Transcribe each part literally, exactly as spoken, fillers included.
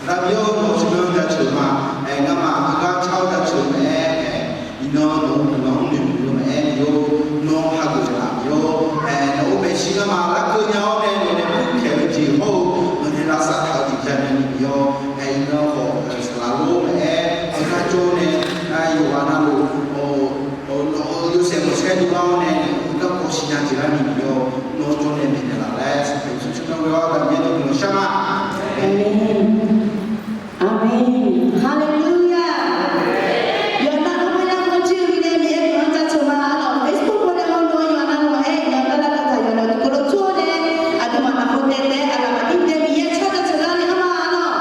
Aqda Miqyaer-or, nawq-eu tsawrmyanr jaceuq-eu ma. Aer, ngamaf heugar car-awr jaceuq-eu mae. Aer, iqnan nawq-eu guiqlanq-anr noeqmuiq-eu mae. Miqyaer-or, nawr hageuf laf Miqyaer-or. Aer, nawq-euq maeqshi ngamaf larkeuv nya-awr nae, nawq nae mrkaeq-eu jeq hawr-eu, nawq nae lavsav taq-eu jeq jani Miqyaer-or. Aer, iqnan khawf saqlaq lor mae. Aer, heugar jawr nae, yawqghaq navluf, nawq-euq yawshaef maqsaer dovlar-awr nae, nawq-euq garkawv siqnya jeq larni Miqyaer-or, nawr jawr nae maeqnaeq laf laer Sanqpaq Yeqsur tsawrmyanr ghoe-awr Aqda Miqyaer nawq-eu guiqlanq shar ma. Aqmeq. Haleluya. Yawqnan-anr maqya mawrjir-eu mirnae Miqyaer guiqlanq jaceuq ma. Arlawq, Facebook paw nae hawr-eu yawqnan-anr maqaer, yawqnan-anr lavtaq yawqnan tiqkawv lof tur-awr nae, aqduimaf naqkhawf taev taev-aer aqlaf maqdir taev Miqyaer car jaceuq larni arma arlawq.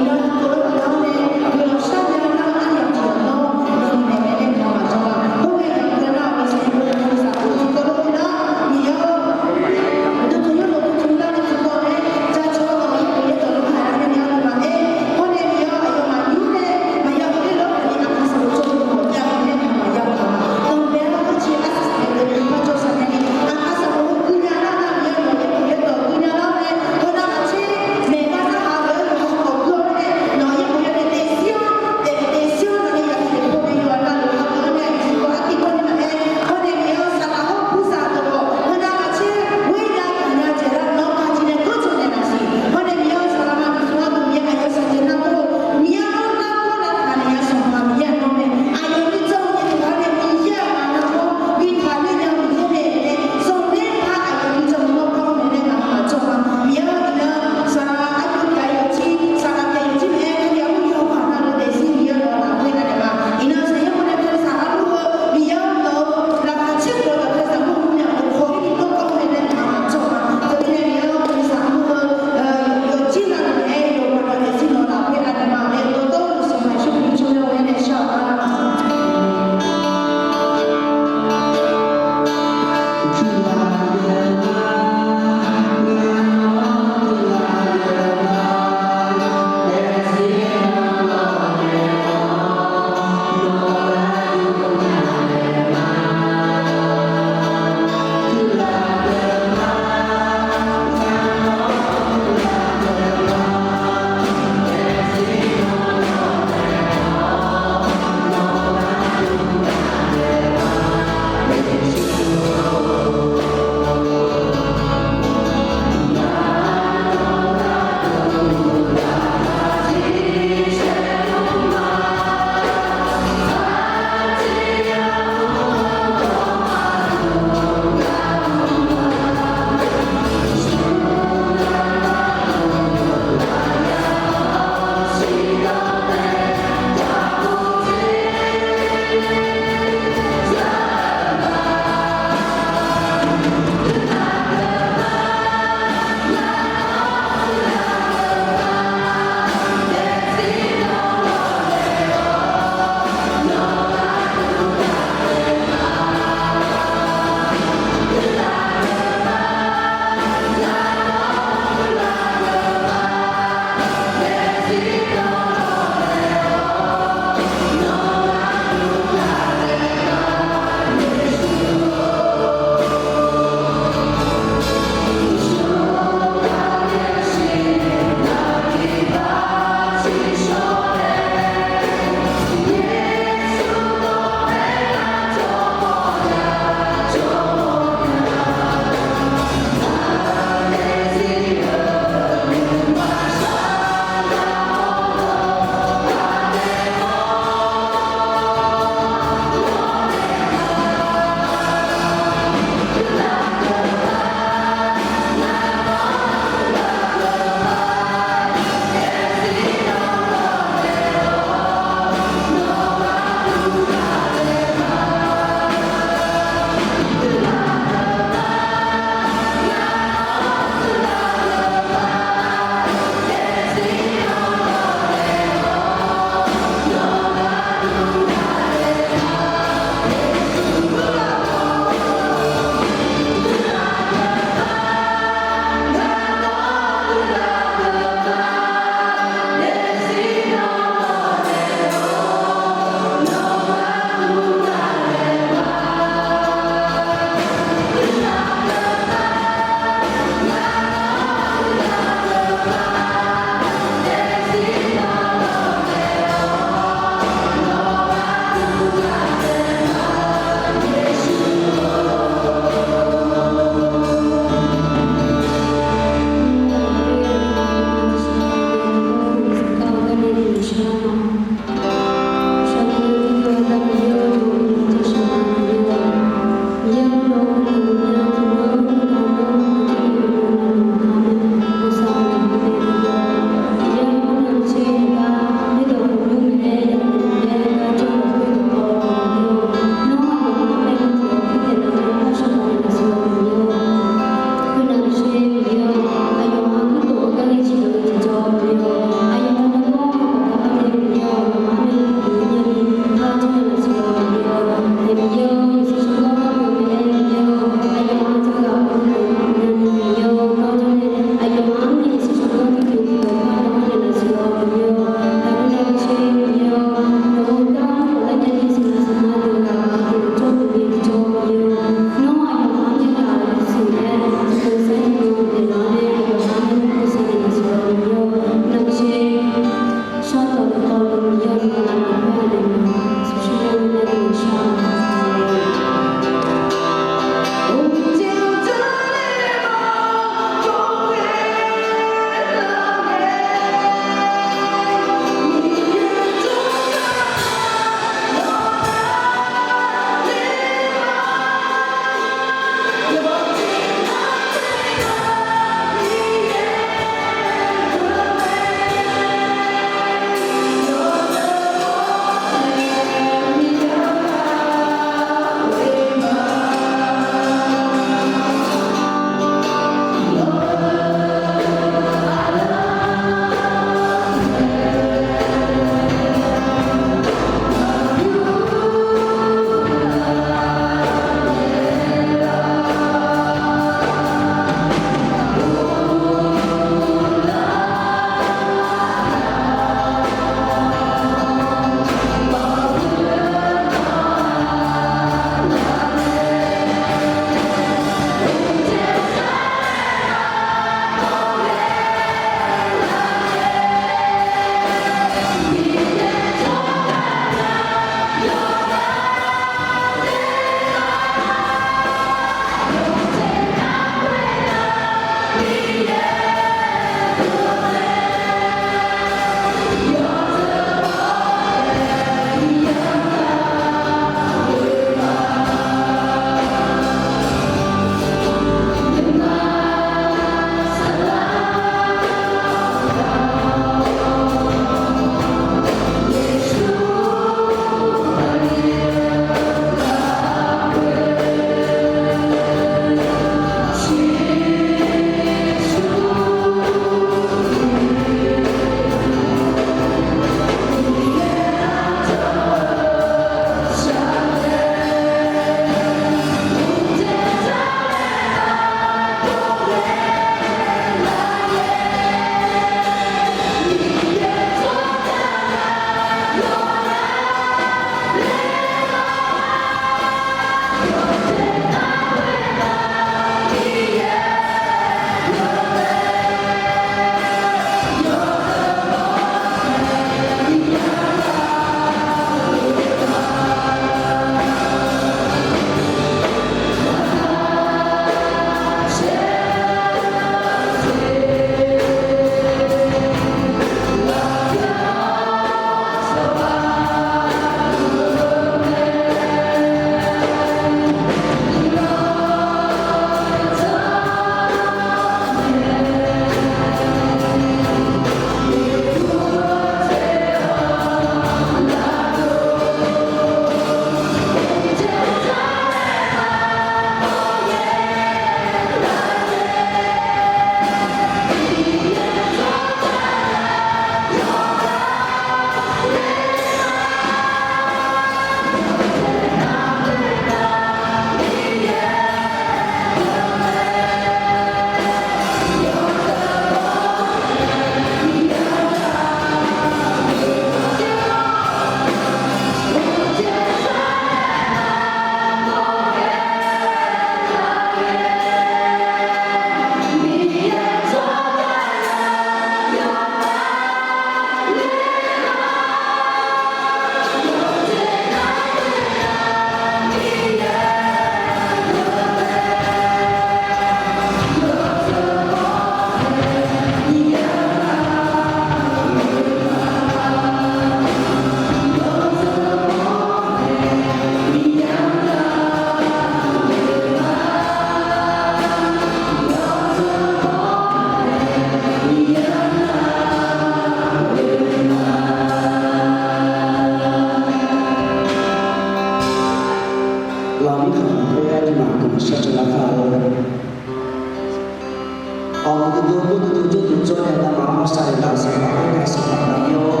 Awq, duidui gordui dui jawrduq jawr nae ngamaf-anr mawr saqlaq-euq sanqpaq khoertav sanqpaq Miqyaer-or,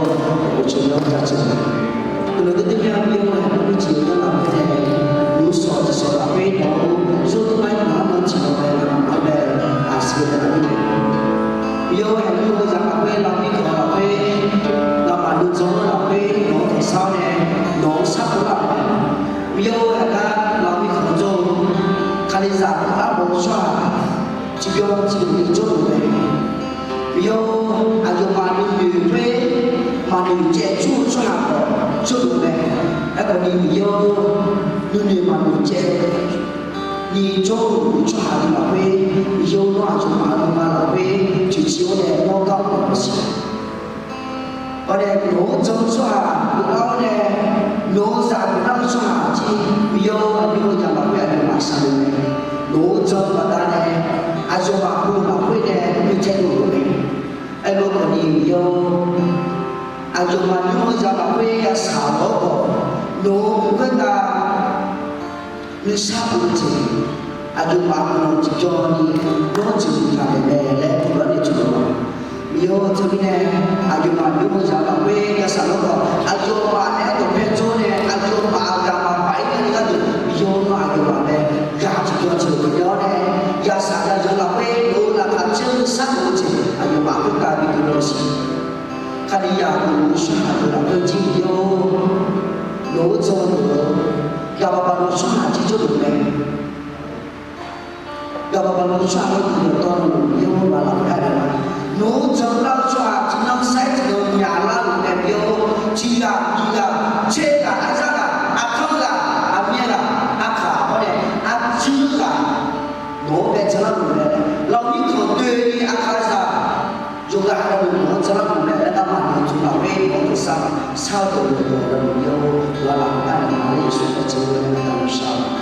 uqcif yawr jaceuq-a. Guiqlanq duidui mya Miqyaer-or, aqdui mircif-eu yawrlaf-anr nae nymr sawq tiq sawq lafkhoer nawq-eu yawrdawr-aer naq-anr nan tiq nan bae ngamaf-anr bae-eu aqsiq-eu taef-aer nae Miqyaer-or, aqdui-eu zaq lafkhoer lavmir khanq lafkhoer ngamaf nuijan-anr lafkhoer nawq-anr khanqsar-awr nae nawq-anr sarkhof lar-euq mae. Miqyaer-or, aqgar lavmir khanq jawr-eu Kalizaq armawf-eu tsawrhaq tiqbyan tiqlof ni jawrluf mae. Miqyaer-or, aqyawfmaf nuinoeq khoer maqnoeq caev jur-eu tsawrhaq khawf jawrluf mae. Aerkhawf ni Miqyaer-or, nuinoeq maqnoeq caev ni jawr-eu tsawrhaq ni lafkhoer, Miqyaer-or, nawr aqyawfmaf-euq nuima lafkhoer toeqciv-awr nae nawr gar mawf-eu siq. Hawr nae nawq-anr jan-eu tsawrhaq meuq lar-awr nae, nawq-eu zaq meuq lar-eu tsawrhaq jir Miqyaer-or, aqdui-eu zaq lafkhoer aqyawfmaf shaqluf mae. Nawq-anr jan-eu baqdanae aqyawfmaf heu lafkhoer nae noeqtsaev dov-euq mae. Aerlof khawf ni Miqyaer-or, aqyawfmaf nymr-eu zaq lafkhoer yashaq lawr khawf, nawq-euq mq khoertav nuisar of-eu jeq, aqyawfmaf guiqlanq tiqbyan ni yawr jeuq taq naeq mae laer guiqlanq nae tsoeq-awq. Miqyaer-or, teumirnae aqyawfmaf nymr-eu zaq lafkhoer yashaq lawr khawf, aqyawfmaf naeq-aer dawqpae jawr nae aqyawfmaf aqgaf maqpaf-ir nya ni gharduq, Miqyaer-or, nawr aqyawfmaf nae ghaq tiqbyan tiqlof-aer nya-awr nae, yashaq yashaq lafkhoer nawq-eu laqkhaq caer-eu nuisar of-eu jeq aqyawfmaf khoertav bi guiqlanq siq. Kalizaq meuq-eu tsawrhaq deuq lafkhoer jir Miqyaer-or, nawq-anr jan-eu deuq-anr ghaq baq baq luf tsawrhaq jir jawrluf mae. Ghaq baq baq luf tsawrhaq-anr guiqlanq dawv-eu Miqyaer-or, nawq-anr lafkhoer aer-eu ma. Nawq-anr jan lar-eu tsawrhaq tiqnan sair tiqnan myaqlar-euq mae Miqyaer-or, tiq ghaq nyiq ghaq tser ghaq aryar ghaq aqkanr ghaq aqmyaer ghaq aqkaq hawr nae aqjir ghaq nawq-anr bae jan lar-euq mae. Lafnyir tanq doeni aqkaqzaq yawqghaq navluf nawq-anr jan lar-euq mae laer ngamaf noeqtmq lafkhoer nawq-anr khanqsar sar-eu deuq-anr dawq-eu Miqyaer-or, nawq-anr lafkhoer aer-eu ma laer Yeqsur Kali tsawrmyanr nae shar-eu ma.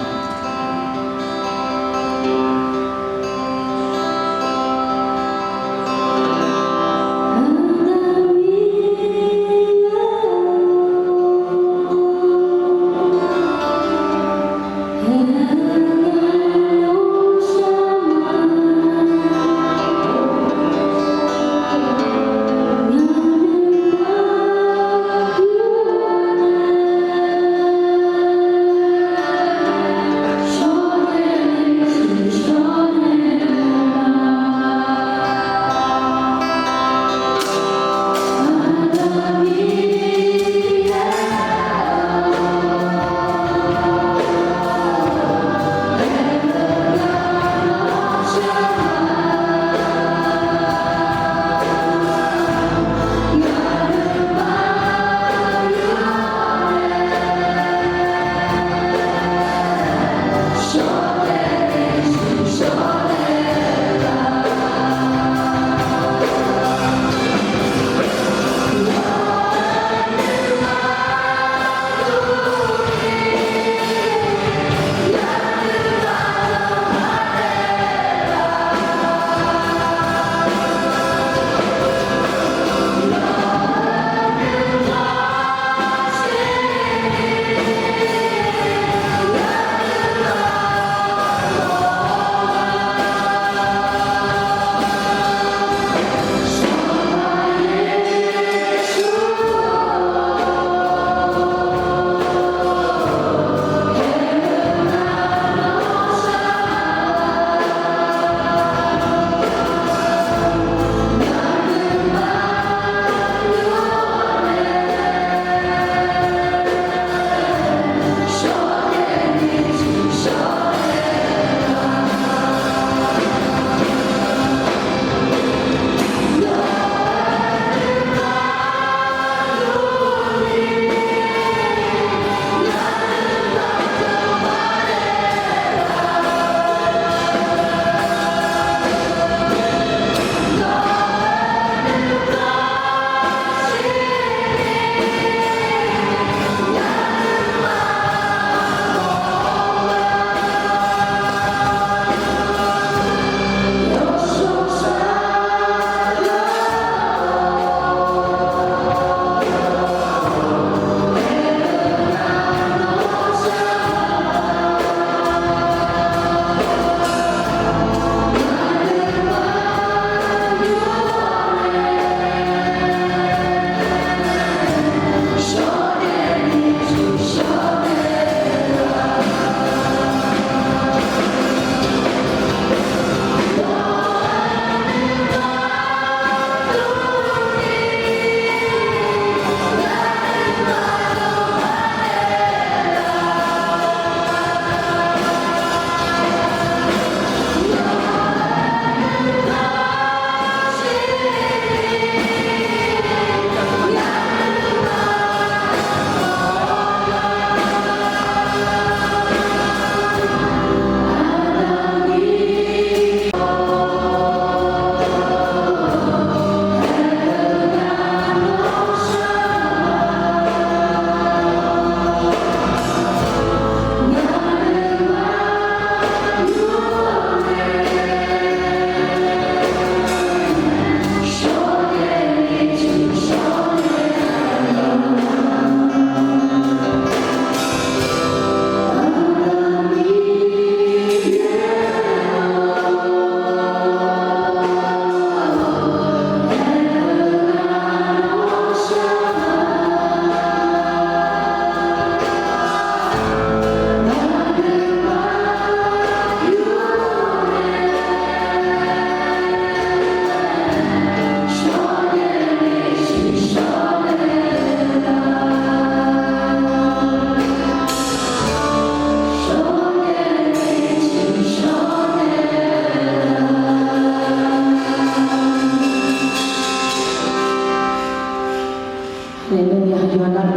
Naeq nymr ya yawqha nar